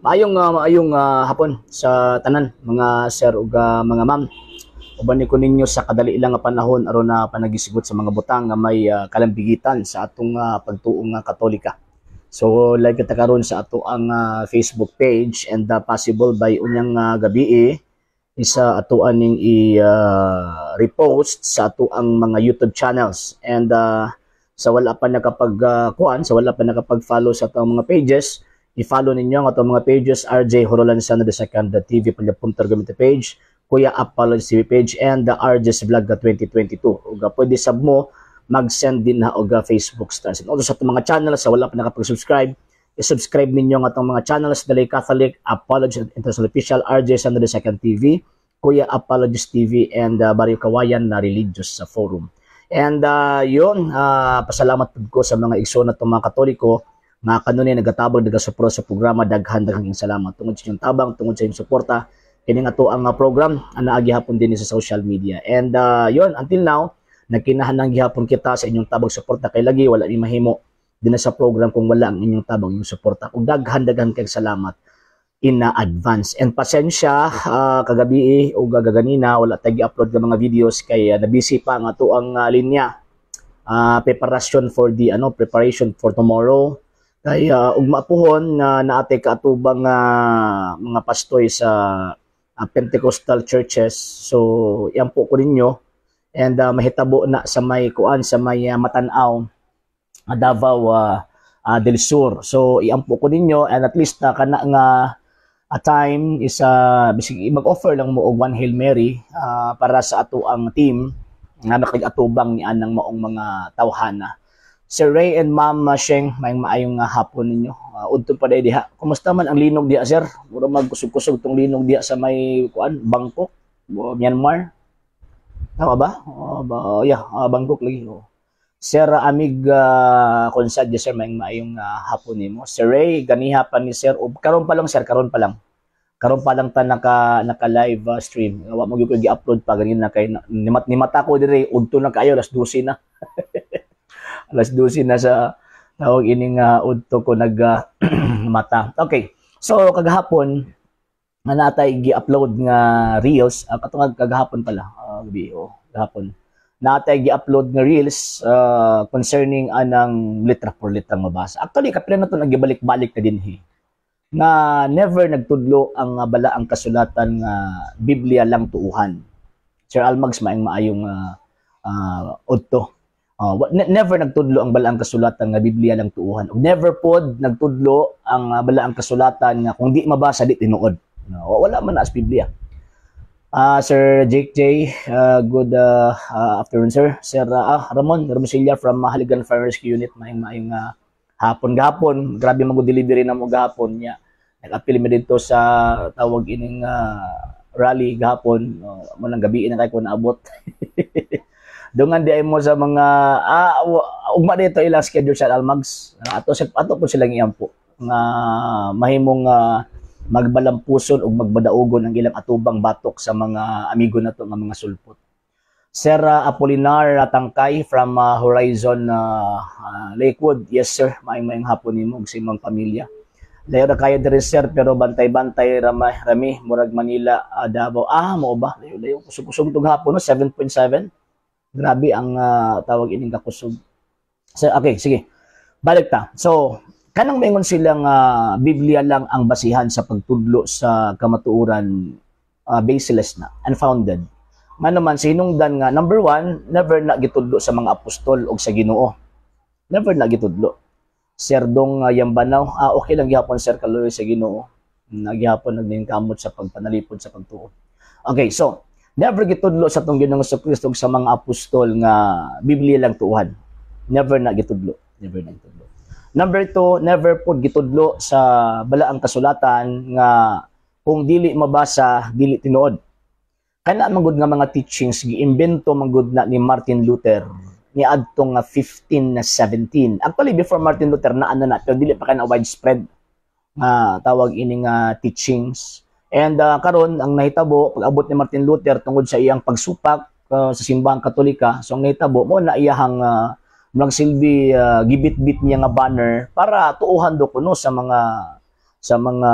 Maayong hapon sa tanan mga sir ug mga ma'am. Uban ni ko ninyo sa kadali lang nga panahon aron na panaghisgot sa mga butang nga may kalambigitan sa atong pagtuo nga Katolika. So live kita karon sa ato ang Facebook page and possible by unyang gabi isa ato aning i repost sa ato ang mga YouTube channels and sa wala pa nakapag kuan, sa wala pa nakapag-follow sa atong mga pages, i-follow ninyo ang atong mga pages: RJ Horolanzano the Second TV Palyapuntar Gamit page, Kuya Apology TV page, and the RJ's Vlog 2022. Ug pwede sab mo mag-send din na og Facebook stars. And also sa atong mga channels, sa wala pa nakapag-subscribe, i-subscribe ninyo ang atong mga channels: Dalay Catholic, Apology International Official, RJ Sando the Second TV, Kuya Apologist TV, and Barrio Kawayan na Religious sa Forum. And yun, pasalamat pud ko sa mga igsoon natong mga Katoliko nga kanunay nagatabang, nagasuporta sa programa. Daghan daghang salamat tungod sa inyong tabang, tungod sa inyong suporta kini nga ato ang program ang naagi hapon din sa social media. And yun, until now nagkinahanglan gihapon kita sa inyong tabang, suporta, kay lagi wala ni mahimo din sa program kung wala ang inyong tabang, inyong suporta. Ug daghan daghan kay salamat in advance. And pasensya, kagabi o gaganina wala tay upload ng mga videos kay nabisi pa ang ato ang linya, preparation for the ano, preparation for tomorrow, kay ugma puhon na naate kaatubang mga pastoy sa Pentecostal churches. So yan po ko ninyo and mahitabo na sa may kuan, sa may Matanaw, Davao del Sur. So iampo ko ninyo and at least kana nga a time is bisig mag-offer lang mo og one Hail Mary para sa ato ang team nga nakig-atubang ni anang maong mga tawhana. Sir Ray and Ma'am Sheng, maayong maayong hapon ninyo. Udto pa diha. Kumusta man ang linog diha, sir? Mura magkusog-kusog tong linog diha sa may kuan, Bangkok, Myanmar. Tama ba? Oh, ba, yeah, Bangkok lagi. Oh. Sir Amig Consadya, sir, maayong maayong hapon nimo. Sir Ray, ganiha pa ni sir. O, karon pa lang, sir, karon pa lang. Karon pa lang ta naka live stream. Wa mo gyud ko gi-upload pa ganina kay nimata ko dire udto na kaayo, alas 12 na. Alas 12 na sa tawag ining udto ko nag mata. Okay. So kagahapon nga natay gi-upload nga reels, katong kagahapon pala, gabi oh, gahapon. Natay gi-upload nga reels concerning anang letra por letra mabasa. Actually, kapila na to nagibalik-balik na dinhi. Nga never nagtudlo ang balaang kasulatan nga Biblia lang tuuhan. Sir Almags, maayong maayong udto. Never nagtudlo ang balaang kasulatan nga Biblia lang tuuhan. Ug never pod nagtudlo ang balaang kasulatan nga kung di mabasa, di tinuod. No, wala man na sa Biblia. Sir Jake J, good afternoon, sir. Sir Ramon Ramosilla from Mahaligan Fire Rescue Unit, maayong maayong hapon gahapon. Grabe mag delivery na mo gahapon niya. Nag-appeal mi dito sa tawag ining rally gahapon. Mo nang gabi na kay ko naabot. Dungan di ay mo sa mga ugma dito ilang schedule sa Almags. Ato sa ato po silang iampo nga mahimong magbalampuson ug magbadaugon ang ilang atubang batok sa mga amigo nato nga mga sulpot. Sir Apolinar Tangkay from Horizon Lakewood. Yes sir, maayong maayong hapon nimo ug sa imong pamilya. Layo ra kayo diri, sir, pero bantay-bantay rama, rami murag Manila, Davao. Ah, mo ba? Layo layo, kusog-kusog tug hapon no, 7.7. Grabe ang tawag ining kakusog. So, okay, sige. Balik ta. So, kanang maingon silang Biblia lang ang basihan sa pagtudlo sa kamatuoran, baseless na, unfounded. Ngano man, sa hinungdan nga number one, never na gitudlo sa mga apostol o sa Ginoo. Never na gitudlo. Sir Dong Yambanaw, okay lang gihapon, sir, kaluoy sa Ginoo. Nagyapon nagningkamot sa pagpanalipod sa pagtuo. Okay, so never gitudlo sa atong Ginoong Kristo sa mga apostol nga Biblia lang tuuhan. Never na gitudlo. Never na gitudlo. Number two, never pud gitudlo sa balaang kasulatan nga kung dili mabasa, dili tinuod. Kana man gud nga mga teachings giimbento man gud na ni Martin Luther niadtong nga 1517. Actually, before Martin Luther na ano na, pero dili pa kana widespread nga tawag ini nga teachings. And karon ang nahitabo pag-abot ni Martin Luther, tungod sa iyang pagsupak sa Simbahang Katolika, so ang nahitabo mo na iyahang magsilbi gibit-bit niya nga banner para tuuhan do kuno sa mga Sa mga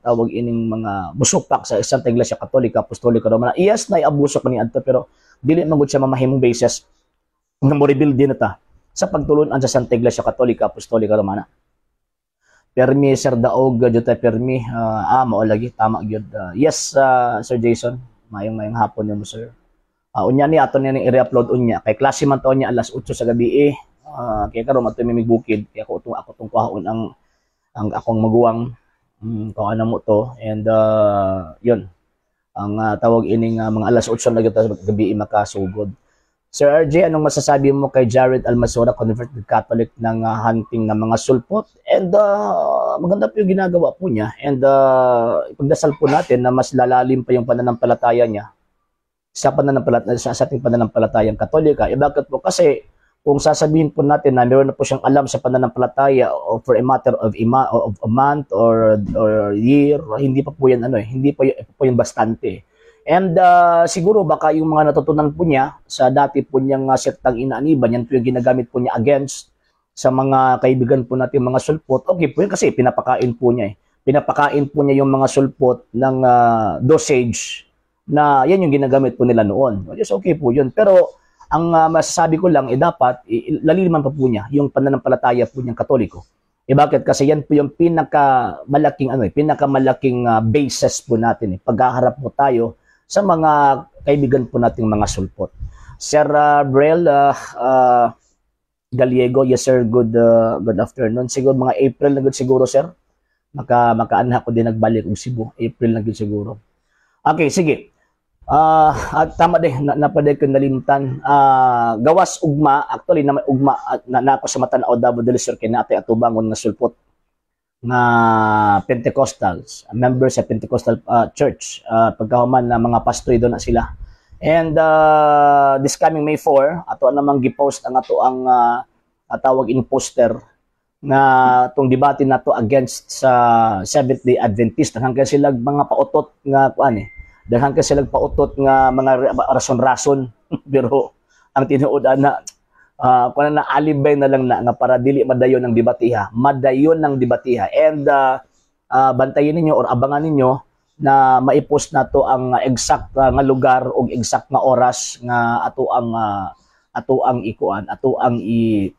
tawag ining mga musupak sa Santa Iglesia Katolika Apostolika Romana. Yes, nay abuso kani adto, pero dili man gud siya mamahimong basis nga mo rebuild din na ta sa pagtulunan sa Santa Iglesia Katolika Apostolika Romana. Permi, Sir Daog, Jota Permi, mao lagi, tama gyud. Yes, Sir Jason, mayong mayong hapon nimo, sir. Unya ni ato ni i-re-upload unya kay klase man to niya alas 8 sa gabi eh. Kay karon ato mi bukid, kay ako tong kuhaon ang akong maguwang, kung ano mo to, and yun ang tawag ining mga alas 8 na gyud sa gabi makasugod. Sir RJ, anong masasabi mo kay Jared Almasora, converted Catholic ng hunting ng mga sulpot? And maganda po yung ginagawa po niya. And ipagdasal po natin na mas lalalim pa yung pananampalataya niya sa ating pananampalatayang Katolika. E bakit po? Kasi kung sasabihin po natin na meron na po siyang alam sa pananampalataya o for a matter of a month or year, hindi pa po yan ano eh, hindi pa po yan bastante. And siguro baka yung mga natutunan po niya sa dati po niyang sektang inaaniban, yan po yung ginagamit po niya against sa mga kaibigan po natin mga sulpot. Okay po yun kasi pinapakain po niya eh. Pinapakain po niya yung mga sulpot ng dosage na yan yung ginagamit po nila noon. Which is okay po yun. Pero ang masasabi ko lang, eh, dapat laliliman pa po niya yung pananampalataya po niyang Katoliko. Eh bakit? Kasi yan po yung pinakamalaking ano eh, pinakamalaking basis po natin eh. Paghaharap po tayo sa mga kaibigan po nating mga sulpot. Sir Brel Gallego, yes sir, good afternoon. Siguro mga April na good siguro, sir. Makaanha ko din nagbalik og Cebu. April na good siguro. Okay, sige. At tama din na napaday ko nalimtan. Gawas ugma, actually na may ugma at na ako sa Matanaw, Davao del Sur, kay natay atubangon nga sulpot nga Pentecostals, member sa Pentecostal Church. Pagkahuman na mga pastor doon na sila. And this coming May 4, ato namang gipost ang ato ang tawag in poster nga tong debate nato against sa Seventh Day Adventist. Daghan kay sila mga pautot nga kuan eh. Daghan kay sila pautot nga mga rason-rason, pero ang tinuod ana kuan na, alibay na lang na nga para dili madayon ang debatiha, madayon ng debatiha. And bantayin ninyo or abangan ninyo na maipost nato ang exact nga lugar o exact nga oras nga ato ang ikuan, ato ang i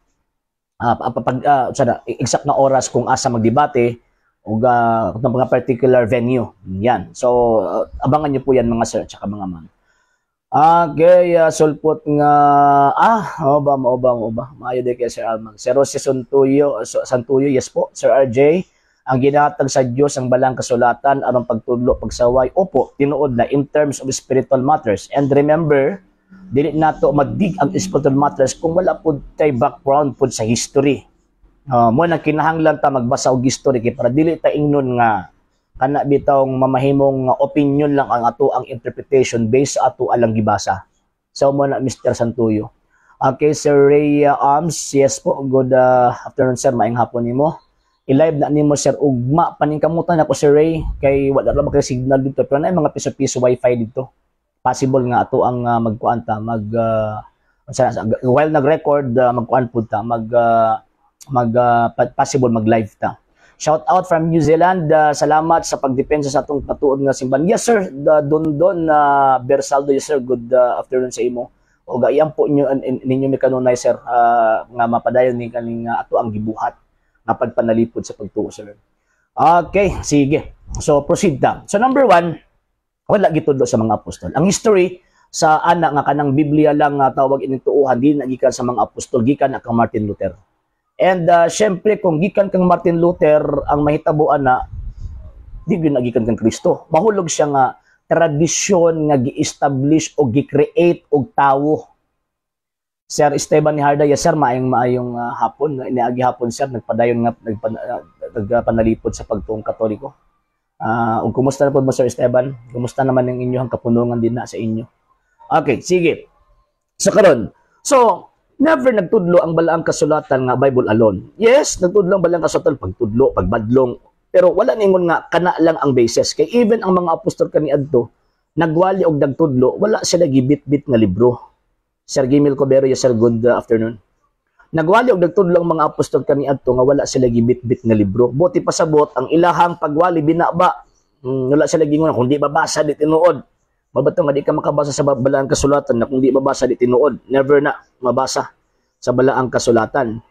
pag sana exact na oras kung asa magdebate o mga particular venue. Yan. So abangan niyo po yan, mga sir at saka mga ma'am. Okay, sulpot nga oh ba, mao ba, mao ba. Maayo di kay Sir Almag. Sir Jose Santuyo, Santuyo, yes po, Sir RJ. Ang ginatag sa Dios ang balang kasulatan aron pagtudlo, pagsaway. Opo, tinuod na in terms of spiritual matters. And remember, dili nato madig ang spiritual matters kung wala pud tay background pud sa history. Mo na kinahanglan ta magbasa og history kay para dili ta ingnon nga kana bitawng mamahimong opinion lang ang ato ang interpretation based sa ato alang gibasa. So mo na, Mr. Santuyo. Okay, Sir Ray Arms, yes po, good afternoon, sir, maayong hapon nimo. I-live na nimo, sir, ugma paningkamutan ako, Sir Ray, kay wala ra ba kay signal dito, pero na mga piso-piso wifi dito. Possible nga ato ang magkuan ta, mag while nag-record, magkuan pud ta, mag mag possible mag-live ta. Shout out from New Zealand. Salamat sa pagdepensa sa atong patuod nga simbahan. Yes sir, the Don Don Bersaldo, yes sir. Good afternoon sa imo. O gayam po inyo ninyo mi kanunay, sir, nga mapadayon ni kaning ato ang gibuhat nga pagpanalipod sa pagtuo, sir. Okay, sige. So proceed ta. So number one, wala gitudlo sa mga apostol. Ang history sa ana nga kanang Biblia lang nga tawag ining tuohan, di na gikan sa mga apostol, gikan na kang Martin Luther. And syempre kung gikan kang Martin Luther ang mahitabo ana, di gyud na gikan kang Kristo. Mahulog siya nga tradisyon nga gi-establish o gi-create og tawo. Sir Esteban ni Harda, yes sir, maayong maayong hapon. Niagi hapon, sir, nagpadayon nga nagpanalipod sa pagtuong Katoliko. Ug kumusta na po mo, Sir Esteban? Kumusta naman ang inyong kapunungan din na sa inyo? Okay, sige. So karon, so never nagtudlo ang balaang kasulatan nga Bible alone. Yes, nagtudlo ang balaang kasulatan pagtudlo, pagbadlong, pero wala ningon nga kana lang ang basis. Kay even ang mga apostol kaniadto nagwali og nagtudlo, wala sila gibit-bit nga libro. Sir Gimil Cobero, yes sir, good afternoon. Nagwali og nagtudlo ang mga apostol kaniadto nga wala sila gibitbit nga libro. Buot ipasabot, ang ilahang pagwali binaba. Wala sila gingon, "Kung di babasa, di tinuod." Mabato nga di ka makabasa sa balaang kasulatan na kung di babasa, di tinuod. Never na mabasa sa balaang kasulatan.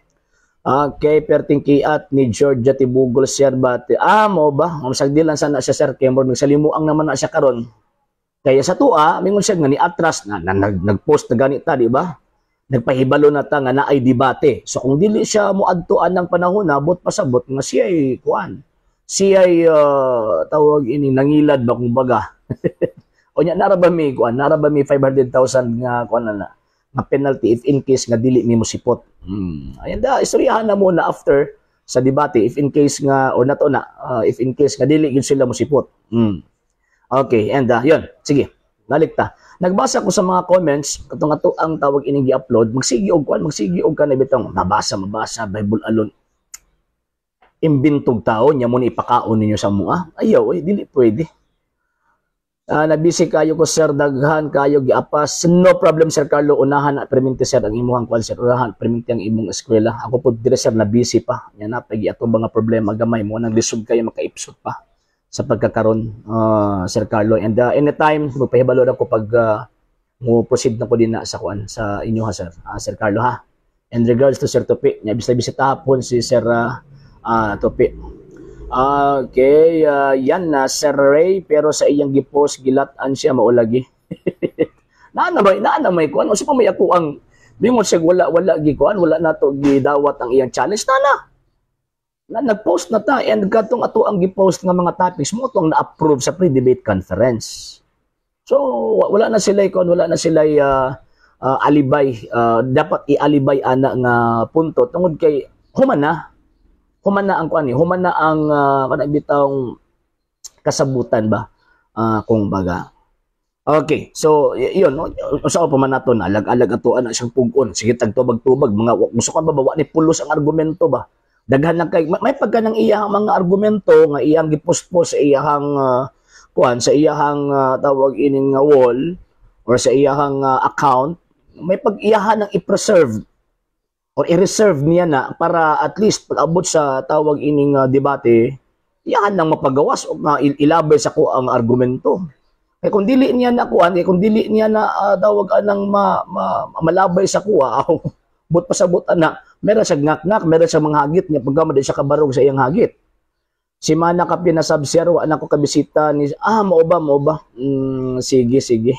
Okay, perting kiat ni Georgia Tibugol, sir, bate. Ah, mo ba? Ang sagdilan sana siya, sir, kay mo nagsalimuang naman na siya karon. Kaya sa tuwa, mingon siya nga ni atras na nag-post na ganita, di ba? Nagpahibalo na ta nga naay debate. So kung dili siya moadto anang panahon na, buot pasabot nga siya ay kuan. Siya ay tawag ini, nangilad ba kung baga. O nya nara ba mi kuan, nara ba mi 500,000 nga kuan na nga penalty if in case nga dili mi mosipot. Ayan da, istoryahan na muna after sa debate if in case nga or nato na if in case nga dili gid sila mosipot. Okay, and yun, sige. Balik ta. Nagbasa ko sa mga comments katong ato ang tawag ining gi-upload, magsigi og kuan, magsigi og kanay bitong mabasa mabasa Bible alone. Imbintog tao nya mo ni ipakaon ninyo sa mua. Ayaw, eh, dili pwede. Nabisi kayo ko, sir, daghan kayo giapas. No problem, Sir Carlo, unahan na perminti, sir, ang imuhang kuan, sir, unahan perminti ang imong eskwela. Ako po dire, sir, na busy pa. Nya na pagi ato mga problema gamay mo nang lisod kayo makaipsot pa sa pagkakaron, Sir Carlo. And anytime magpahibalo na ko pag mo proceed na ko din na sa kuan sa inyo ha, sir. Sir Carlo ha. And regards to Sir Topi, nya bisita bisita hapon si Sir Topi. Okay, yan na Sir Ray, pero sa iyang gipost gilat-an siya maulagi. Naa na may kuan, usa pa may ako ang bingon siya wala wala gi kuan, wala nato gidawat ang iyang challenge na na. Na nag-post na ta and katong ato ang gipost nga mga topics mo ang na-approve sa pre-debate conference. So wala na sila kuan, wala na sila alibay, dapat ialibay ana nga punto tungod kay human na ang kuan ni, human na ang kanang bitawng kasabutan ba, kung baga. Okay, so yun, no? Usa pa man nato na alag-alag ato ana siyang pug-on. Sige tagtubag-tubag mga gusto ka ba wa ni pulos ang argumento ba. Daghan na kay may pagka ng iyang mga argumento nga iyang gipost sa iyang kuan, sa iyang tawag ining nga wall or sa iyang account, may pag-iyahan ng i-preserve or i-reserve niya na para at least pag abot sa tawag ining debate, iyahan nang mapagawas o ilabay sa ko ang argumento. Kay kung dili niya na kuan, kay kung dili niya na tawag anang malabay sa kuha, but pasabot ana, meron siya ngak-ngak, meron siya mga hagit niya pagka di siya kabarog sa iyang hagit. Si Mana ka pinasab, sir, wa na ko kabisita ni. Ah, mao ba, mao ba? Sige, sige.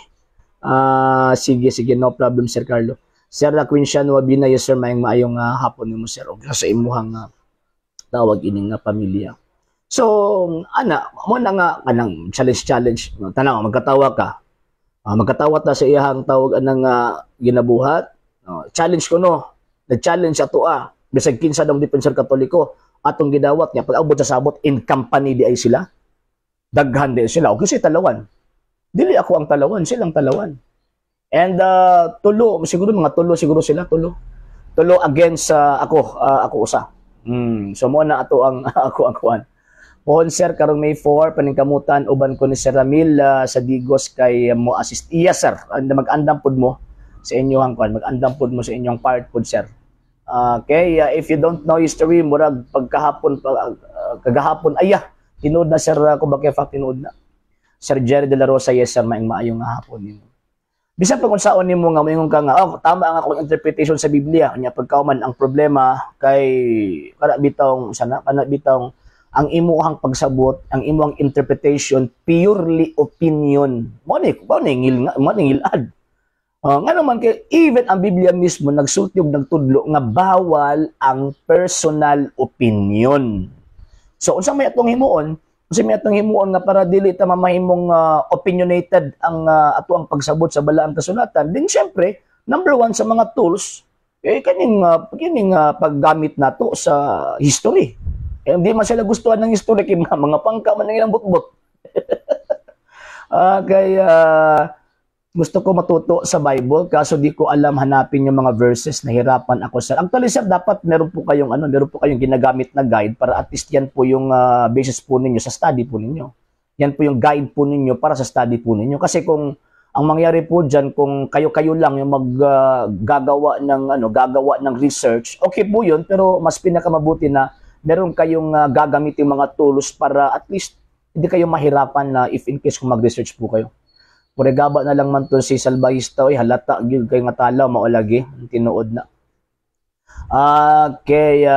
Ah, sige, sige, no problem, Sir Carlo. Sir Quintian Wabina, yes sir, maayong maayong hapon nimo, sir, ug sa imuhang tawag ining nga pamilya. So, ana, mo na nga kanang challenge challenge, tanaw magkatawa ka. Magkatawa ta sa iyahang tawag anang ginabuhat. Challenge ko no. Nag-challenge ato ah. Bisag kinsa dong Defensor Katoliko atong gidawat niya pag abot sa sabot in company di ay sila. Daghan di sila. Okay, si talawan. Dili ako ang talawan, silang talawan. And tulo, siguro mga tulo siguro sila, tulo. Tulo against ako, ako usa. So mo na ato ang ako ang kuan. Pohon, sir, karong May 4 paningkamutan uban ko ni Sir Ramil sa Digos kay mo assist. Yes sir, and mag-andam pud mo sa inyong kuan, mag-andam pud mo sa inyong part pud, sir. Okay, if you don't know history, murag pagkahapon kagahapon aya, tinuod na, sir, uh, tinuod na. Sir Jerry De La Rosa, yes sir, maayong maayong hapon nimo. Bisan pag unsaon nimo nga moingon ka nga, "Oh, tama ang akong interpretation sa Biblia," nya pagkauman ang problema kay kana bitawng sana kana bitawng ang imuhang pagsabot, ang imuhang interpretation purely opinion. Mo ni ngil nga mo ni ngilad. Nga naman kay even ang Biblia mismo nagsulti og nagtudlo nga bawal ang personal opinion. So unsa may atong himuon? Unsa may atong himuon nga para dili ta mamahimong opinionated ang ato ang pagsabot sa balaang kasulatan? Din syempre, number one sa mga tools eh kining paggamit nato sa history. Eh, hindi man sila gustuhan ng history kay mga pangka man ang ilang butbot. Kaya gusto ko matuto sa Bible kaso di ko alam hanapin yung mga verses, nahirapan ako, sir. Actually, sir, dapat meron po kayong ano, meron po kayong ginagamit na guide para at least yan po yung basis po ninyo sa study po ninyo. Yan po yung guide po ninyo para sa study po ninyo kasi kung Ang mangyari po diyan, kung kayo-kayo lang yung maggagawa ng ano, gagawa ng research, okay po 'yun, pero mas pinakamabuti na meron kayong gagamitin mga tools para at least hindi kayo mahirapan na if in case kung mag-research po kayo. Purigaba na lang man to si Salbahista, oy, halata gyud kay nga talaw mao lagi tinuod na. Okay,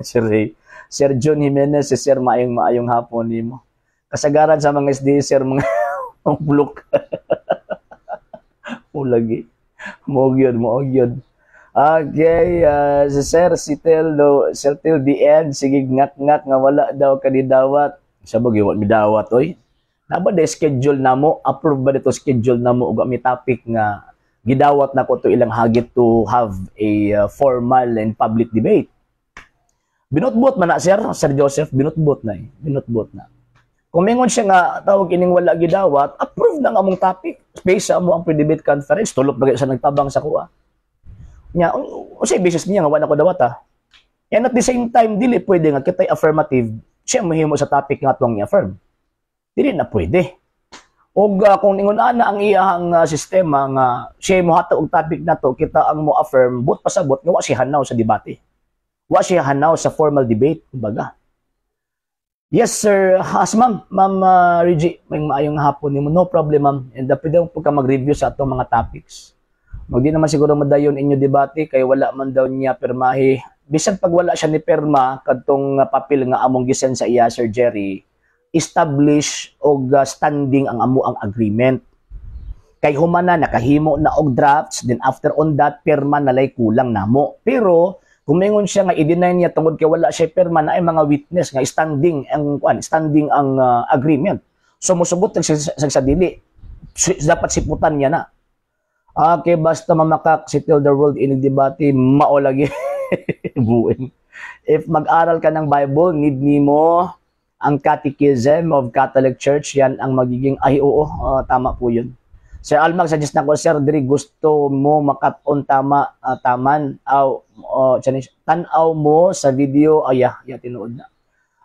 Sir Ray. Sir John Jimenez, si Sir, maayong maayong hapon nimo. Kasagaran sa mga SDA, sir, mga bulok. Mo lagi. Mo gyud, mo gyud. Okay, si Sir Sitel do, Sir till the end, sige ngak-ngak nga wala daw kanidawat. Sa bagay, wa mi dawat oy. Na ba de schedule namo, approve ba dito schedule namo ug mi topic nga gidawat na ko to ilang hagit to have a formal and public debate. Binutbot man na, sir, Sir Joseph, binutbot na eh. Binutbot na. Kung mingon siya nga tawag ining wala gidawat, approve na nga among topic. Space sa amo ang pre-debate conference, tulop ba sa nagtabang sa kuha. Nya, unsay basis niya nga wala ko dawat ah? And at the same time, dili pwede nga kita'y affirmative, siya mahimo sa topic nga atong i-affirm. Dili na pwede. Og kung ingon ana ang iyahang sistema nga siya mohatag og topic nato, kita ang mo affirm, but pasabot nga wa siya hanaw sa debate. Wa siya hanaw sa formal debate, kumbaga. Yes, sir. Has, ma'am, Ma'am Reggie, may maayong hapon nimo. No problem, ma'am. And pwede mo po ka mag-review sa atong mga topics. Magdi naman siguro madayon inyo debate kay wala man daw niya pirmahi. Bisan pag wala siya ni pirma kadtong papel nga among gisend sa iya, Sir Jerry, establish og standing ang amo ang agreement. Kay humana nakahimo na og drafts, then after on that pirma na lay kulang namo. Pero kung mingon siya nga i-deny niya tungod kay wala siya pirma, na ay mga witness nga standing ang kuan, standing ang agreement. So mosugot sa dili. Dapat siputan niya na. Okay, basta mamakak si Till the World inig debate, mao lagi. Buing. If mag-aral ka ng Bible, need nimo ang Catechism of Catholic Church, yan ang magiging, ay oo, tama po yun. Sir Almag, suggest na ko, sir, diri gusto mo makat-on tama, taman, aw, tan-aw mo sa video, ay, ya, tinuod na.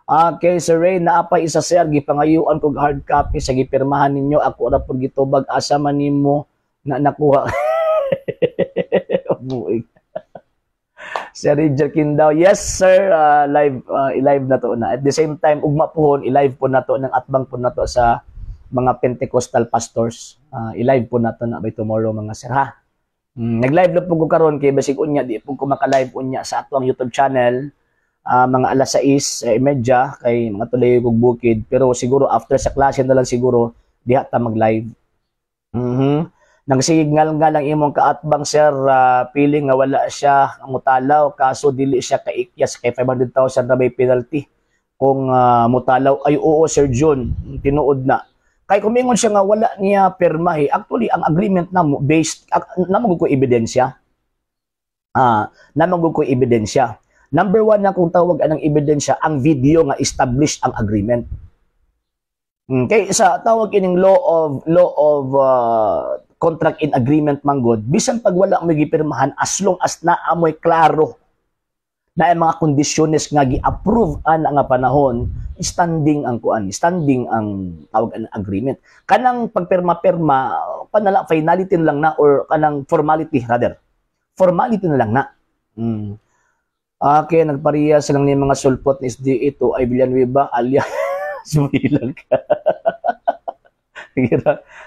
Okay, Sir Ray, naapay isa, sir, gipangayuan kog hard copy sa gipirmahan ninyo, ako ra pud gitubag, asa man nimo na nakuha? Buig. Sir Richard Kindaw, yes sir, live, i-live na to na. At the same time, ugma pohon, i-live po na to ng atbang po na to sa mga Pentecostal pastors. I-live po na to na by tomorrow, mga sir, ha. Nag-live na po ko karon kay basig unya di po ko maka-live unya sa atong YouTube channel mga alas 6:30 kay mga tuloy kog bukid, pero siguro after sa klase na lang siguro diha ta mag-live. Nagsigig nga lang imong kaatbang, sir, feeling nga wala siya mutalaw, kaso dili siya kaikyas kay 500,000 na may penalty kung mutalaw. Ay oo, Sir John, tinuod na. Kay kung mingon siya nga wala niya pirmahi, actually ang agreement namo based namo ko ebidensya. Namo ko ebidensya. Number one na kung tawag anang ebidensya, ang video nga establish ang agreement. Okay, sa tawag ining law of contract in agreement manggod, bisan pag wala mo gipirmahan, as long as naamoy klaro na ang mga kondisyones nga gi-approve ana nga panahon, standing ang kuan, standing ang tawag ang agreement. Kanang pagpirma-pirma, panala finality na lang na or kanang formality rather. Formality na lang na. Okay, nagpariya silang ni mga sulpot ni SD ito ay Villanueva alias Sumilag.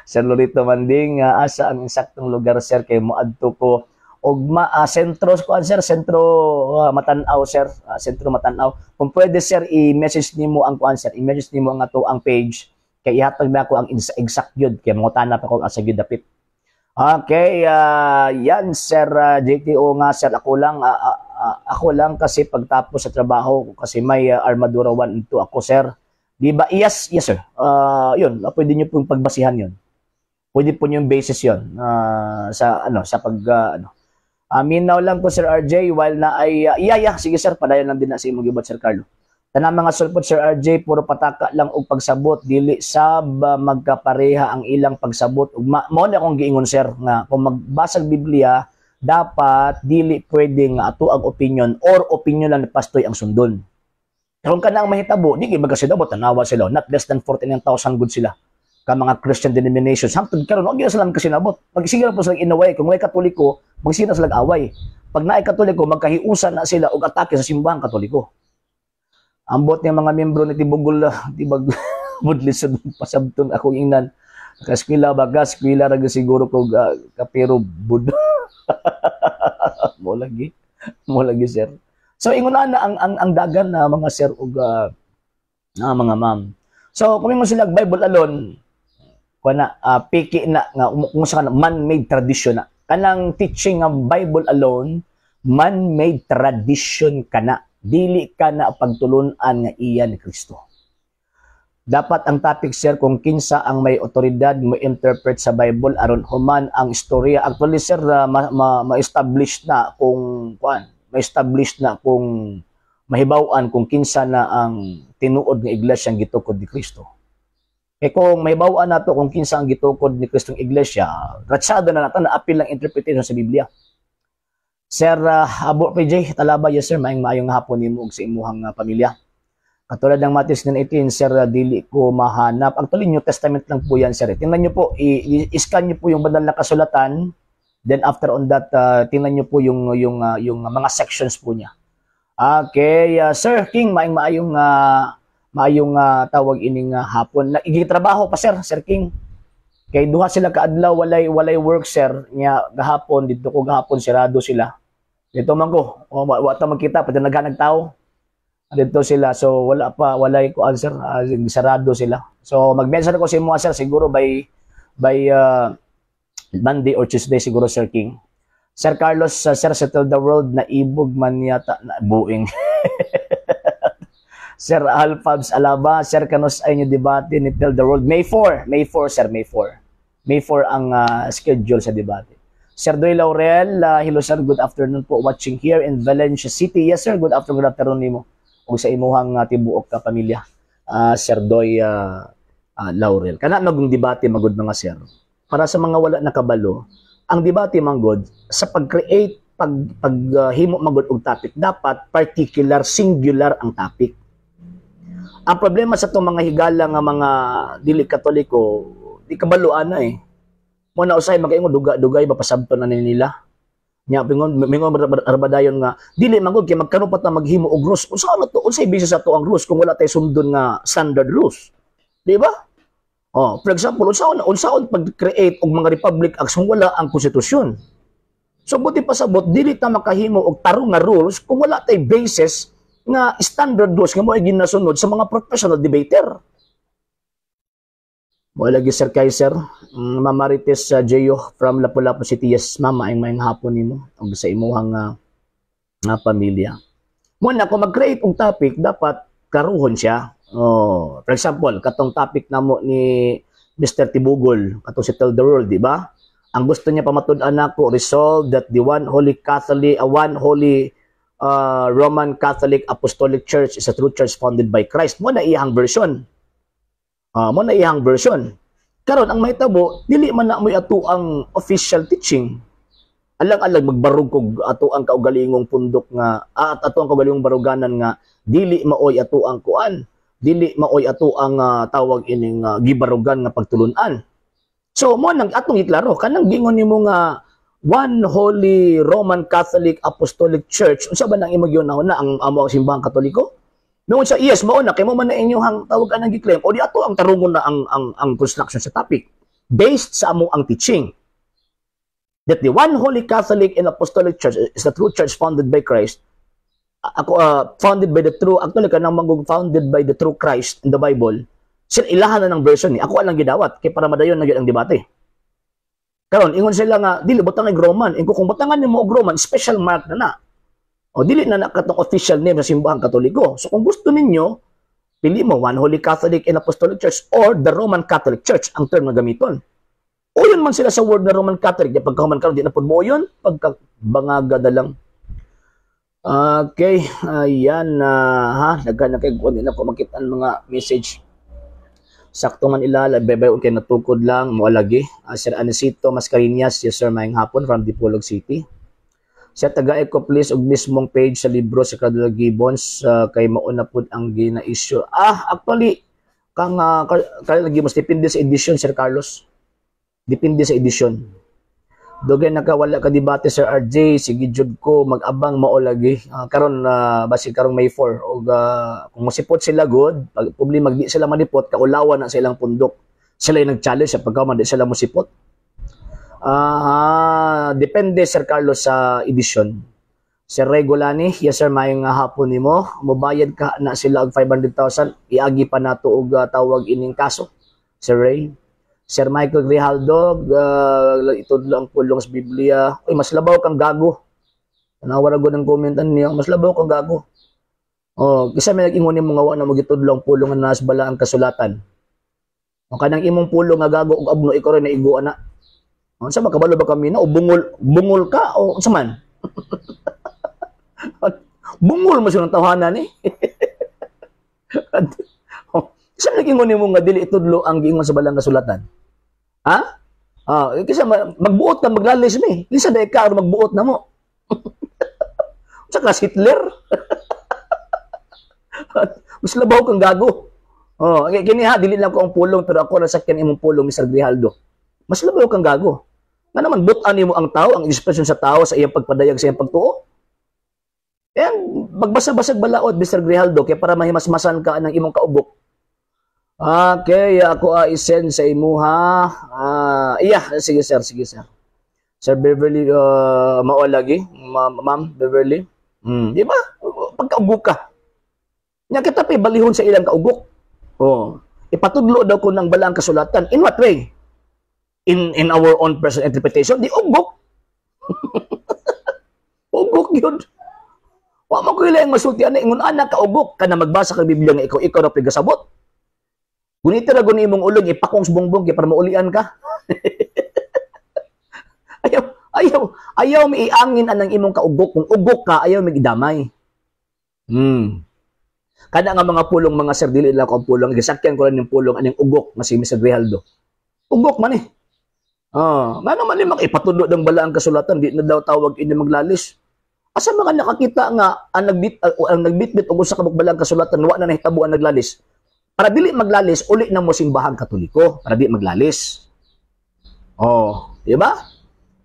Sir Lorito Manding, asa ang eksaktong lugar, sir, kay moadto ko ugma? Sentro kuan, sir, sentro Matanaw, sir, sentro Matanaw. Kung pwede, sir, i-message nimo ang kuan, sir, i-message nimo ang ato ang page kay ihatag na ako ang exact gyud kay mangutana pa ko asa gyud dapit. Okay, yan, Sir JTO nga sir, ako lang kasi pagtapos sa trabaho kasi may Armadura 1 and 2 ako, sir. Di ba? Yes, sir. Yun, pwede niyo pong pagbasihan yun. Pwede po niyo yung basis yun sa ano, sa pag ano. Aminaw lang ko, Sir RJ, while na ay yeah, sige sir, padayon lang din na sa imong gibuhat, Sir Carlo. Tanang mga sulpot, Sir RJ, puro pataka lang og pagsabot, dili sab magkapareha ang ilang pagsabot. Ug mao na akong giingon, sir, nga kung magbasag Biblia, dapat dili pwede nga ato ang opinion or opinion lang ni pastoy ang sundon. Kung kanang mahitabo, di kay magkasidabot, tanawa sila, not less than 49,000 good sila. ka mga Christian denominations. Hangtod karon wa gyud sila kasinabot. Magsige po sila inaway. Kung way Katoliko, magsige na sila away. Pag naay Katoliko, magkahiusan na sila og atake sa simbahang Katoliko. Ambot niya mga membro ni Tibugol, di bag budlisod pasabton akong ingnan. Kaskwila ba ka? Skwila ra gyud siguro ko kapero bud. Mo lagi. Mo lagi, sir. So ingon na ang dagan na mga sir ug mga ma'am. So kung mo sila Bible alone, kuha na piki na nga kung sa man-made tradition na. Kanang teaching nga Bible alone, man-made tradition kana. Dili ka na pagtulunan nga iya ni Kristo. Dapat ang topic, sir, kung kinsa ang may otoridad mo interpret sa Bible aron human ang istorya. Actually, sir, ma-establish na kung kuan, ma-establish na kung mahibaw-an kung kinsa na ang tinuod nga iglesia ang gitukod ni Kristo. Kay kung mahibaw-an nato kung kinsa ang gitukod ni Kristong iglesia, ratsado na nato na apil ang interpretation sa Biblia. Sir Abo PJ Talaba, yes sir, maayong maayong hapon nimo ug sa imuhang pamilya. Katulad ng Matthew 18, sir, dili ko mahanap. Actually, New Testament lang po yan, sir. Tingnan nyo po, i-scan nyo po yung banal na kasulatan. Then after on that, tingnan nyo po yung mga sections po niya. Okay, Sir King, maayong maayong maayong tawag ining hapon. Nagitrabaho pa, sir, Sir King. Kay duha sila kaadlaw walay work, sir. Nya gahapon dito ko gahapon sirado sila. Dito man ko, oh, wa ta magkita pati naghanag tao. Dito sila, so wala pa, walay ko answer, sarado sila. So mag-mention ako sa imo, sir, siguro by Monday or Tuesday siguro, Sir King. Sir Carlos, sir, settle the world na ibog man yata na buing. Sir Alfabs Alaba, Sir, kanus ay nyo debate ni Tell the World? May 4, May 4, sir, May 4. May 4 ang schedule sa debate. Sir Doy Laurel, hello sir, good afternoon po. Watching here in Valencia City. Yes sir, good afternoon nimo. Ug sa imuhang tibuok ka pamilya. Sir Doy Laurel. Kana magong debate magud, mga sir. Para sa mga wala nakabalo, ang debate manggod sa pag-create, pag paghimo magud og topic, dapat particular, singular ang topic. Ang problema sa itong mga higala nga mga dili Katoliko, di kabaluan na eh. Mo na usay magaingon duga-dugay ba pasabton na nila. Nya bingon mingon arbadayon nga dili man gud kay magkano pa ta maghimo og rules. Unsa na to? Unsay basis ato ang rules kung wala tay sundon nga standard rules? Di ba? Oh, for example, unsaon unsaon pag-create og mga republic acts kung wala ang konstitusyon? So buti pasabot dili ta makahimo og tarong nga rules kung wala tay basis nga standard rules nga mo ay ginasunod sa mga professional debater. Mo lagi, Sir Kaiser, Ma'am Marites Jeyo from Lapu-Lapu City. Yes, ma'am, maayong maayong hapon nimo ug sa imuhang nga pamilya. Mo na kung mag-create og topic, dapat karuhon siya. Oh, for example, katong topic namo ni Mr. Tibugol, katong si Tell the World, di ba? Ang gusto niya pamatud-an nako, resolve that the one holy Catholic, one holy Roman Catholic Apostolic Church is a true church founded by Christ. Mo na iyang version. Mo na iyang version. Karon ang mahitabo, dili man na mo'y ato ang official teaching. Alang-alang magbarug kog ato ang kaugalingong pundok nga at ato ang kaugalingong baruganan nga dili maoy ato ang kuan, dili maoy ato ang tawag ining gibarugan nga pagtulunan. So mo nang atong iklaro kanang gingon nimo nga One Holy Roman Catholic Apostolic Church, unsa ba nang imong na ang amo ang simbahang Katoliko? Mingon siya, yes, mao na kay mo man na inyong tawag anang gi-claim o di ato ang tarungon na ang construction sa topic based sa amo ang teaching that the One Holy Catholic and Apostolic Church is the true church founded by Christ. Ako founded by the true, actually kanang manggug founded by the true Christ in the Bible. Sila ilahan na ng version ni. Ako alang gidawat kay para madayon na gyud ang debate. Karon ingon sila nga dili butang og Roman. Ingon kung butangan nimo og Roman, special mark na na. O dili na na katong official name sa simbahang Katoliko. So kung gusto ninyo, pili mo One Holy Catholic and Apostolic Church or the Roman Catholic Church ang term nga gamiton. Uyon man sila sa word na Roman Catholic. Di pagkahuman karon di na pud mo yun. Pagka bangaga na lang. Okay, ayan na ha, daghan na kay di na ko makita ang mga message. Sakto man ilala, bebay kay natukod lang mo alagi. Sir Anisito Mascareñas, yes sir, maayong hapon from Dipolog City. Sir, taga ko please og mismong page sa libro sa Cardinal Gibbons kay mauna pud ang gina-issue. Ah, actually Kang lagi mas depende sa edisyon, Sir Carlos. Depende sa edisyon. Dugay nakawala ka debate, Sir RJ, sige jud ko mag-abang mao lagi. Karon basi karong May 4 og kung mosipot sila, good, pag problema di sila manipot, kaulawan na sa ilang pundok. Sila yung nag-challenge sa pagka di sila mosipot. Depende, Sir Carlos, sa edisyon. Sir Ray Golani, yes sir, maayong hapon nimo. Mobayad ka na sila og 500,000, iagi pa nato og tawag ining kaso. Sir Ray. Sir Michael Grijaldo, itudlo ang pulong sa Biblia. Uy, mas labaw kang gago. Tanawa ra gud ang comment niyo, mas labaw kang gago. Oh, kisa may nag-ingon nimo nga wa na mo gitudlo ang pulong nga naa sa balaang kasulatan. O kanang imong pulong nga gago ug abno, ikaw rin naigo ana. O, unsa ba, kabalo ba kami na o bungol bungol ka o unsa man? Bungol mo siya ng tawhanan eh. Oh, kisa nag-ingon nimo nga dili itudlo ang giingon sa balaang kasulatan? Ha? Ah, kasi magbuot ka maglalis mi. Lisa dai ka aron magbuot na mo. Unsa ka, Hitler? Mas labaw kang gago. Oh, kini ha, dili lang ko ang pulong pero ako nasakyan imong pulong, Mr. Grijaldo. Mas labaw kang gago. Nga naman butan nimo ang tao, ang ekspresyon sa tao sa iyang pagpadayag sa iyang pagtuo. Eh, magbasa-basag balaod, Mr. Grijaldo, kay para mahimasmasan ka ng imong kaugok. Okay, ako i-send sa imuha. Iya, sige sir, sige sir. Sir Beverly, mao lagi, Ma'am Beverly. Di ba? Pagkaugok ka. Nya kita pa balihon sa ilang kaugok. Oh. Ipatudlo daw ko ng balaang kasulatan. In what way? In our own personal interpretation, di ugok. Ugok yun. Wa man ko ilang masulti ana, ingon ana ka ugok ka na magbasa kag Biblia nga ikaw ikaw ra gasabot. Gunita ra guni imong ulong ipakong sa bongbong kay para maulian ka. Ayaw ayaw ayaw mi iangin anang imong kaugok. Kung ugok ka, ayaw mi gidamay. Kada nga mga pulong, mga sir, dili lang ko ang pulong, gisakyan ko lang yung pulong aning ugok nga si Mr. Grijaldo. Ugok man eh. Oh, ngano man ni ipatudlo ng balaang kasulatan, di na daw tawag ini maglalis. Asa mga nakakita nga ang nagbitbit og usa ka balaang kasulatan wa na nahitabo ang naglalis? Para dili maglalis, uli na mo simbahang Katoliko para di maglalis. Oh, di ba?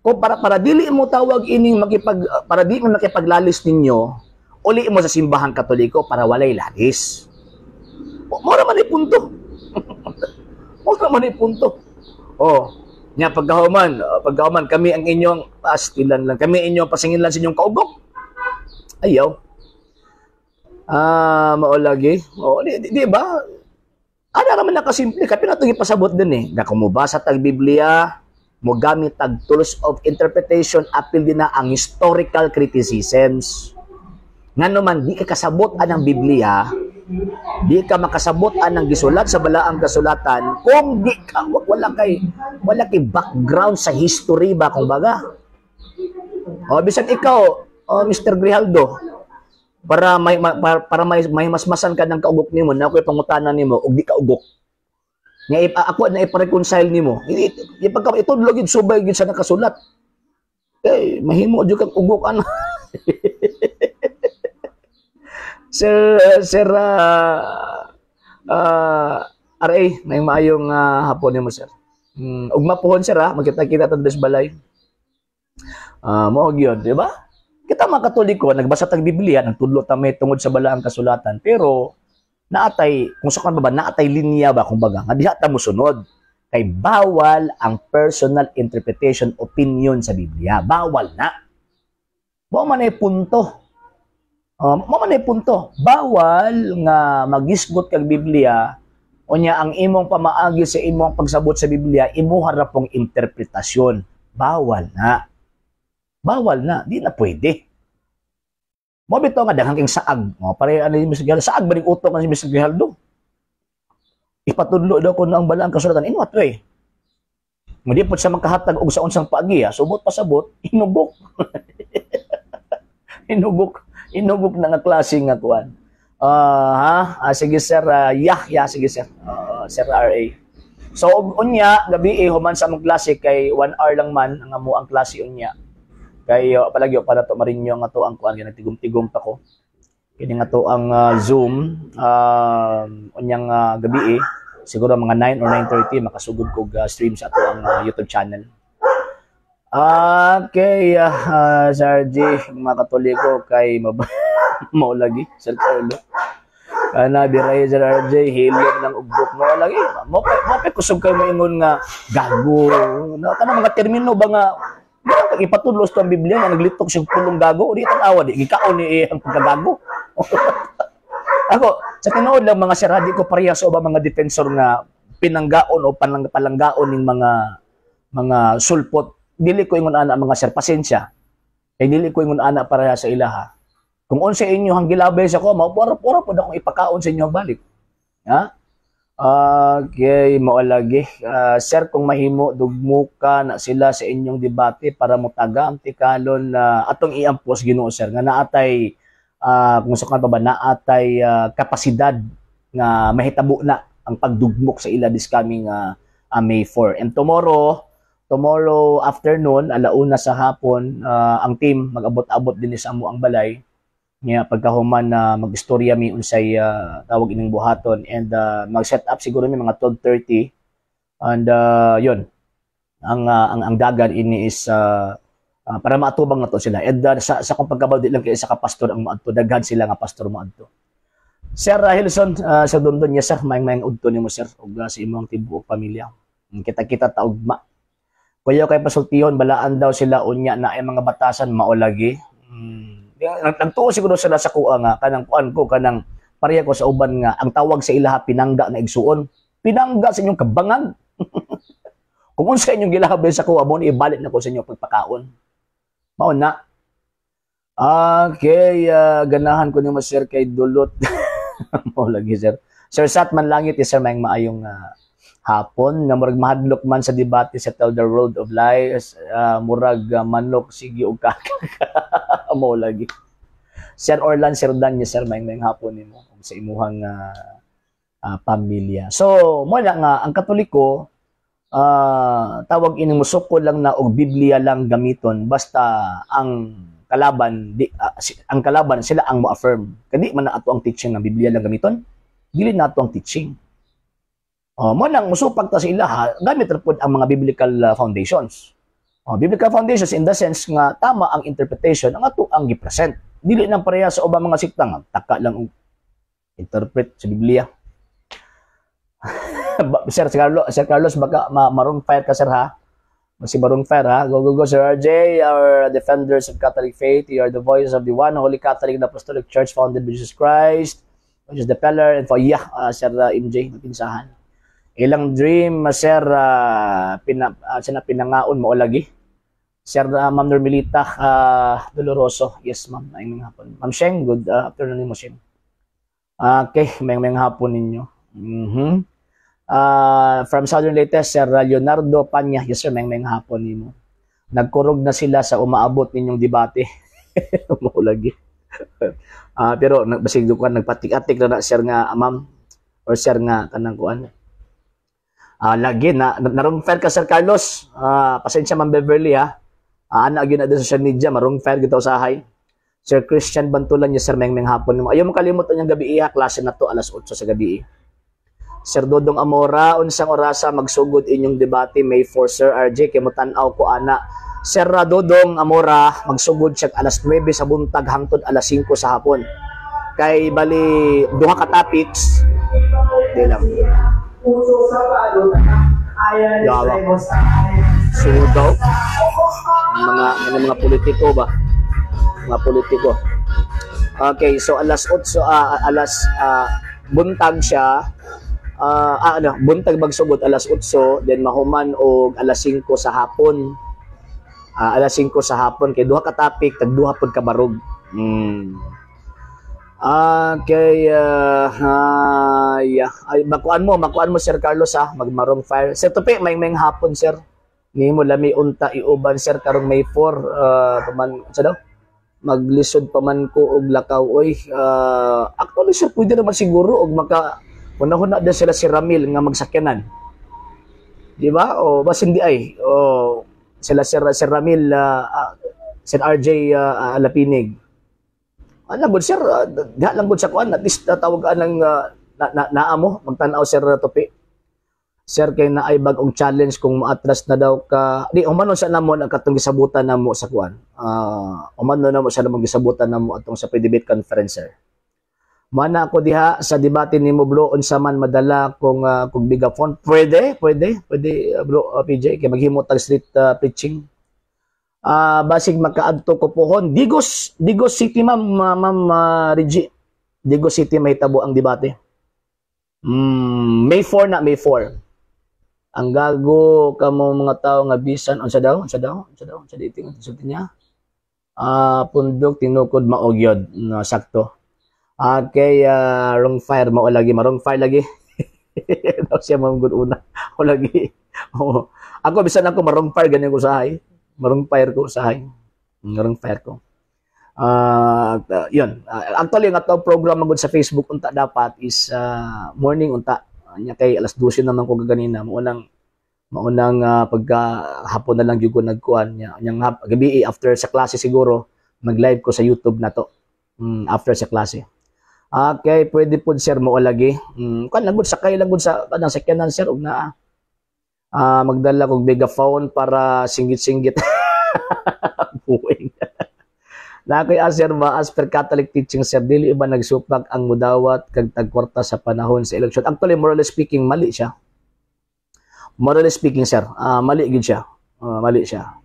Kung para para dili mo tawag ining makipag para di mo makipaglalis ninyo, uli mo sa simbahang Katoliko para walay lalis. Mo ra man ni punto. Mo ra man ni punto. Oh, nya pagkahuman kami ang inyong pastilan lang. Kami inyong pasingin lang sa inyong kaugok. Ayaw. Mao lagi. Oh, di ba? Ana raman nakasimple kay pinatong ipasabot din eh. Nga kung mobasa tag Biblia, mo gamit tag tools of interpretation, apil din na ang historical criticisms. Ngano man di ka kasabot anang Biblia, di ka makasabot anang gisulat sa balaang kasulatan kung di ka wala kay background sa history ba, kung baga. O bisan ikaw, o Mr. Grijaldo, para may masmasan ka ng kaugok nimo na ako'y pangutana nimo ug di ka ugok. Nga ako na ipa-reconcile nimo. Ipagka itudlo gid subay gid sa nakasulat. Kay mahimo jud kang ugok ana. Sir, RA, may maayong hapon nimo, sir. Ugma pohon, sir, ha, magkita-kita ta sa balay. Mao gyud, di ba? Kita mga Katoliko, nagbasa tag Biblia, nagtudlo ta may tungod sa balaang kasulatan, pero naatay, kung sa ba, naatay linya ba, kumbaga, nga diha ta mosunod. Kay bawal ang personal interpretation, opinion sa Biblia. Bawal na. Mao man ay punto. Mao man ay punto. Bawal nga magisgot kag Biblia unya ang imong pamaagi sa imong pagsabot sa Biblia imuha ra pong interpretasyon. Bawal na. Bawal na, di na pwede. Mo bitaw nga daghang king saag. O, pare ano yung Mr. Grijaldo? Saag ba ning utok ng si Mr. Grijaldo? Ipatudlo daw ko ang balaang kasulatan. In what way? Hindi po siya makahatag og sa unsang paagi, ha. Subot pasabot, inugok. Inugok. Inugok na nga klase nga kuan. Ha? Sige sir, yeah, yeah, sige sir. Sir RA. So unya gabi eh, human sa among klase kay 1 hour lang man ang amo ang klase unya. Kay palagyo para to marinyo nga to ang kuan, nagtigum-tigum pa ko. Kini nga to ang Zoom unyang gabi eh. Siguro mga 9 or 9:30 makasugod kog stream sa ato ang YouTube channel. Okay, Sir RJ, mga Katoliko kay mao lagi, Sir Carlo. Kana biray, Sir RJ, hilom ng ugbok mo lagi. Mo pa kusog kay moingon nga gago. Na kana mga termino ba nga di ka ipatudlo sa ang Biblia nga naglitok siya pulong gago, di tan-awa di gikaon ni ang pagkagago. Ako, sa tinuod lang, mga sir, di ko pareha sa ubang mga defensor nga pinanggaon o palanggaon ning mga sulpot. Dili ko ingon ana, mga sir, pasensya. Kay dili ko ingon ana para sa ilaha. Kung unsa inyo ang gilabay sa ko, mao pura pud akong ipakaon sa inyo balik. Ha? Okay, mao lagi. Sir, kung mahimo, dugmuka na sila sa inyong debate para mutaga ang tikalon na atong iampos Ginoo, sir, nga naatay kung sa pa ba naatay kapasidad nga mahitabo na ang pagdugmok sa ila this coming May 4. And tomorrow, tomorrow afternoon, alauna sa hapon, ang team mag-abot-abot din sa amo ang balay niya pagkahuman na mag-istorya mi unsay tawag ining buhaton and mag-set up siguro mi mga 12:30 and yun ang dagan ini is para maatubang na to sila and sa kung pagkabaw di lang kay isa ka pastor ang moadto, daghan sila nga pastor moadto. Sir Hilson, Sir Dondon, yes sir, maayong maayong udto nimo, sir, ug sa imong tibuok pamilya. Kita-kita ta ugma. Kuya, kay pasultihon, balaan daw sila unya na ay mga batasan, mao lagi. Nagtuo siguro sila sa kuha nga kanang kuan ko kanang pareha ko sa uban nga ang tawag sa ilaha pinangga na igsuon. Pinangga sa inyong kabangag. Kung unsa inyong gilabay sa kuha mo, ibalik na ko sa inyo pagpakaon. Mao na. Okay, ganahan ko nimo, sir, kay dulot. Mao lagi, sir. Sir Sat man langit, eh, sir, maayong maayong hapon nga murag mahadlok man sa debate sa Tell the World of Lies, murag manok sige og kaka. Mao lagi. Sir Orlan, Sir Dan, yes, sir, maayong maayong hapon nimo ug sa imuhang pamilya. So, mo na nga ang Katoliko tawag ini musuko lang na og Biblia lang gamiton basta ang kalaban di ang kalaban sila ang mo-affirm. Kadi man na ato ang teaching ng Biblia lang gamiton. Dili na ato ang teaching. Oh, mo nang musupag ta sa ilaha, gamit ra pod ang mga biblical foundations. Oh, biblical foundations in the sense nga tama ang interpretation ang ato ang gi-present. Dili nang pareha sa ubang mga sikta nga taka lang og interpret sa Biblia. Sir Carlos, Sir Carlos, baka marong fire ka, sir, ha. Si Barong Fire ha. Go, go, go, Sir RJ, our defenders of Catholic faith. You are the voice of the one holy Catholic and Apostolic Church founded by Jesus Christ, which is the pillar and for yeah, Sir MJ, mapinsahan. Ilang dream, Sir, sina pinangaon mo lagi. Sir Ma'am Normilita Doloroso. Yes, ma'am. Maayong hapon. Ma'am Sheng, good afternoon mo, Sheng. Okay, may may hapon ninyo. From Southern Leyte, Sir Leonardo Panya. Yes, sir, may may hapon nimo. Nagkurog na sila sa umaabot ninyong debate. Mao lagi. Pero nagbasig ko nagpatik-atik na na sir nga ma'am or sir nga kanang kuan. Lagi na narong fire ka, Sir Carlos. Pasensya, Ma'am Beverly, ha. Ana gyud na sa social media marong fire gid usahay. Sir Christian Bantulan niya, sir, meng meng hapon nimo. Ayaw mo kalimot ang gabi iha klase na to alas 8 sa gabi. Sir Dodong Amora, unsang orasa magsugod inyong debate May 4, Sir RJ, kay motan-aw ko ana? Sir Dodong Amora, magsugod siya alas 9 sa buntag hangtod alas 5 sa hapon. Kay bali duha ka topics. Di lang. Yawa. Sugaw. Mga politiko ba? Mga politiko. Okay, so alas 8 alas buntag siya ano, buntag magsugod alas 8, then mahuman og alas 5 sa hapon. Alas 5 sa hapon kay duha ka topic, tag duha pud ka barog. Okay, yeah. Ay, makuan mo, Sir Carlos, ha, magmarong fire. Sir Tupi, may may hapon, sir. Nimo lami unta iuban, sir, karong May 4 paman sa daw? Maglisod pa man ko og lakaw oy. Actually, sir, pwede naman siguro og maka hunahuna din sila si Ramil nga magsakyanan. Di ba? O basin di ay. O sila Sir Ramil, Sir RJ Lapinig. Ano gud, sir, diha lang gud sa kuan, at least tawag anang na, naa mo magtan-aw, Sir Topi. Sir, kay naay bag-ong challenge kung maatras na daw ka. Di humanon sa namo ang katong gisabutan namo sa kuan. Humanon namo sa namo gisabutan namo atong sa pre-debate conference, sir. Mana ako diha sa debate nimo, bro, unsa man madala kung megaphone? Pwede, pwede, pwede, bro, PJ, kay maghimo tag street preaching. Basig makaadto ko pohon Digos, Digos City, ma'am, ma'am Reggie. Digos City mahitabo ang debate. May 4 na, May 4. Ang gago kamo mga tao nga bisan unsa daw, unsa daw, unsa daw, unsa di sulti niya? Pundok tinukod mao gyud, no, sakto. Okay, wrong fire mao lagi, marong fire lagi. Daw siya mao gud una. O lagi. Oo. Ako bisan ako marong fire ganyan ko usahay. Marong fire ko usahay. Marong fire ko. Yun. Actually, ang ato program magud sa Facebook unta dapat is morning unta. Nya kay alas 12 naman ko gaganina, maunang pagka hapon na lang jud ko nagkuan nya. Nyang gabi after sa klase siguro mag-live ko sa YouTube na to. After sa klase. Okay, pwede po, sir, mo lagi. Kan lang gud, sakay lang gud sa kanang sakyanan, sir, ug naa. Magdala kog megaphone para singgit-singgit. Buing. Na koy sir ba, as per Catholic teaching, sir, dili ba nagsupak ang mudawat kag tagkwarta sa panahon sa eleksyon? Actually, morally speaking, mali siya. Morally speaking, sir, mali gid siya. Mali siya.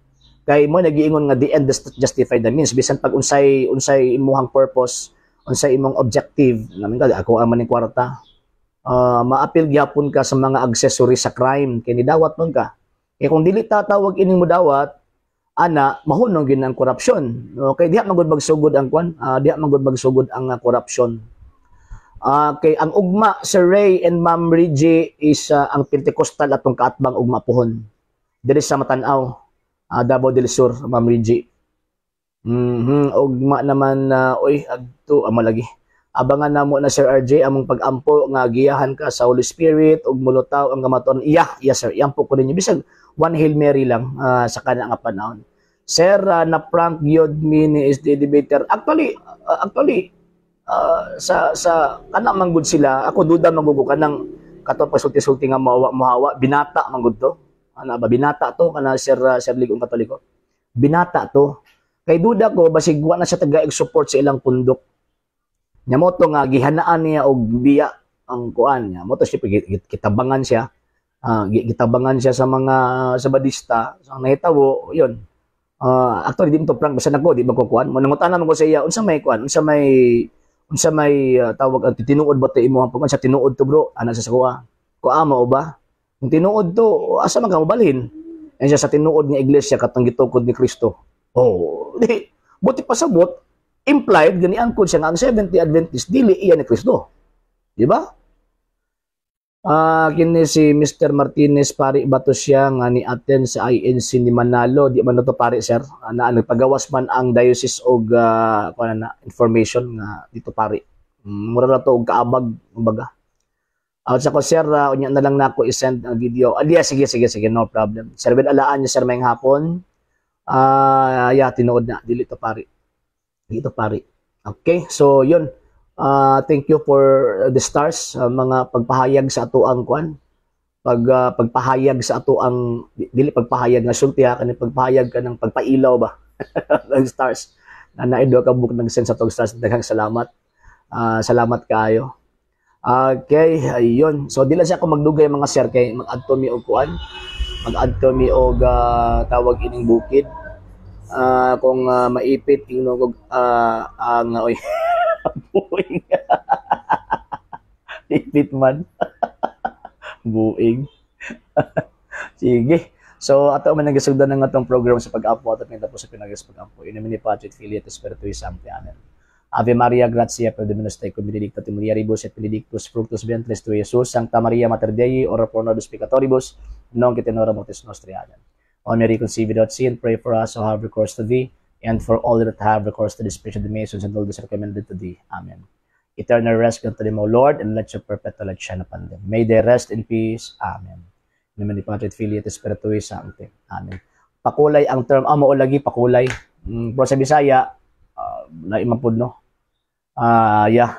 Kay mo nagiingon nga the end does not justify the means. Bisan pag unsay unsay imuhang purpose, unsay imong objective, namin ka ako ang maning kwarta. Maapil gyapon ka sa mga accessory sa crime kay nidawat man ka. Kay kung dili tatawag ining mudawat, ana mahunong gid ang korupsyon. Okay, diha man gud magsugod ang kwan, diha man gud magsugod ang korupsyon. Kay ang ugma, Sir Ray and Ma'am Reggie, is ang Pentecostal atong kaatbang ugma pohon. Diri sa Matanaw, Davao del Sur, Ma'am Reggie. Ugma naman na, oy, agto amo lagi. Abangan namo na, Sir RJ, among pag-ampo nga giyahan ka sa Holy Spirit ug mulutaw ang kamatuoran. Yeah, sir. Iampo ko ninyo bisag one Hail Mary lang sa kana nga panahon. Sir, na prank gyud mi ni SD debater. Actually, sa kana man gud sila, ako duda man gud ko kanang kato pasulti-sulti nga mohawa mohawa, binata man gud to. Ana ba, binata to kana, Sir Ligong Katoliko. Binata to. Kay duda ko basig wa na siya taga support sa ilang pundok. Nya mo to nga gihanaan niya og biya ang kuan niya. Mo to siya kitabangan siya. Gitabangan siya sa mga Sabadista. So, ang nahitabo, yun. Actually, di mo to prank basta nako di ba ko kuan. Mo nangutana man ko sa iya unsa may kuan, unsa may tawag ang tinuod ba to imo ang pagkuan sa tinuod to, bro, ana sa kuha. Kuha mo ba? Kung tinuod to, asa man ka mobalhin? Yan siya sa tinuod nga iglesia katong gitukod ni Kristo. Oh, di buti pasabot implied gani angkon siya nga ang Seventh-day Adventist dili iya ni Kristo. Di ba? Kini si Mr. Martinez, pari ba to siya nga ni attend sa INC ni Manalo? Di man na to pari, sir. Na nagpagawas man ang diocese og kuan na information nga dito pari. Mura na to og kaabag kumbaga. Out sa ko, sir, unya na lang nako i-send ang video. Ah, sige sige sige, no problem. Sir Ben, alaan niyo, sir, may hapon. Yeah, tinuod na dili to pari. Dito pari. Okay, so yun. Thank you for the stars, mga pagpahayag sa ato ang kwan. Pagpahayag sa ato ang dili pagpahayag nga sulti ha, kani pagpahayag ka ng pagpailaw ba ng stars. Na naay duha ka buok nag-send sa atong stars. Daghang salamat. Salamat kaayo. Okay, ayun. So di lang siya ako magdugay, mga sir, kay mag-adto mi og kuan. Mag-adto mi og tawag ining bukid. Kung maipit ingnon og ang oy buing. Ipit man. Buing. Sige. So, ato man ang gisugdan ng atong program sa pag-ampo at tapos sa pinagas pag-ampo. In nomine Patris et Filii et Spiritui Sancti. Amen. Ave Maria, gratia plena Dominus tecum, benedicta tu in mulieribus et benedictus fructus ventris tui, Jesus. Sancta Maria, Mater Dei, ora pro nobis peccatoribus, nunc et in hora mortis nostri. Amen. O Mary, conceived without sin, pray for us who have recourse to thee, and for all that have recourse to the spirit of the Masons and all those recommended to thee. Amen. Eternal rest grant to them, O Lord, and let your perpetual light shine upon them. May they rest in peace. Amen. In nomine Patris et Filii et Spiritui Sancti. Amen. Pakulay ang term, mao lagi pakulay. Pero sa Bisaya, lain man pud, no? Ah, yeah.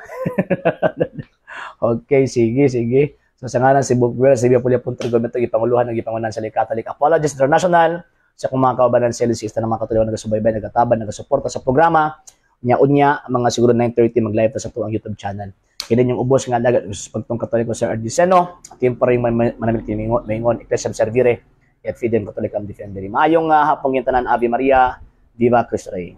Okay, sige, sige. So sa ngalan si Bukwer, si Bia Pulya Punto Argumento, gipanguluhan ng gipangunan sa Catholic Apologist International, sa akong mga kaubanan sa LC, ng mga Katoliko nagasubaybay, nagataban, nagasuporta sa programa. Nya unya, mga siguro 9:30 mag-live ta sa atuang YouTube channel. Kini yung ubos nga alagad sa pagtong Katoliko, Sir Ardiceno, tiempo rin manamit maingon, Ecclesiam Servire, et Fidem Catholicam Defendere. Maayong hapon tanan. Ave Maria, Viva Cristo Rey.